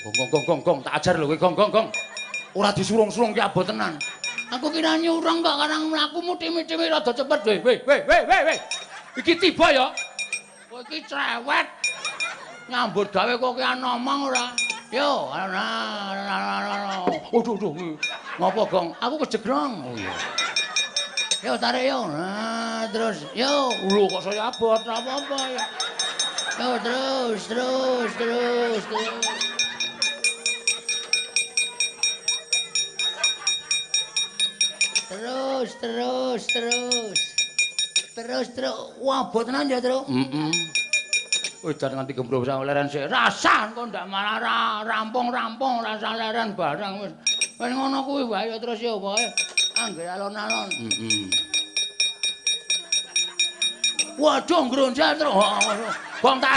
Gong gong gong gong gong, tak ajar lho kowe gong gong gong. Ora disurung-surung ki abot tenan. Aku kira nyurung kok karang mlakumu timi-timi rada cepet. Weh weh weh weh weh weh. Iki tiba ya. Kowe iki cerewet. Nyambut gawe kok ki ngomong ora. Yo, ana. Waduh duh. Ngopo, Gong? Aku kejegrong. Oh iya. Yo tarik yo. Nah, terus yo. Lho kok saya abot, ora apa-apa ya. Yo terus terus terus terus. Terus terus terus. Terus terus. Wah, abot tenan ya, Tru. Heeh. Wis jan nganti gembro sak leren sik. Rasah engko ndak malah rampung-rampung rasah leren barang wis. Wis ngono kuwi wae terus ya pokoke anggere alon-alon. Heeh. Waduh ngronjal terus. Bong tak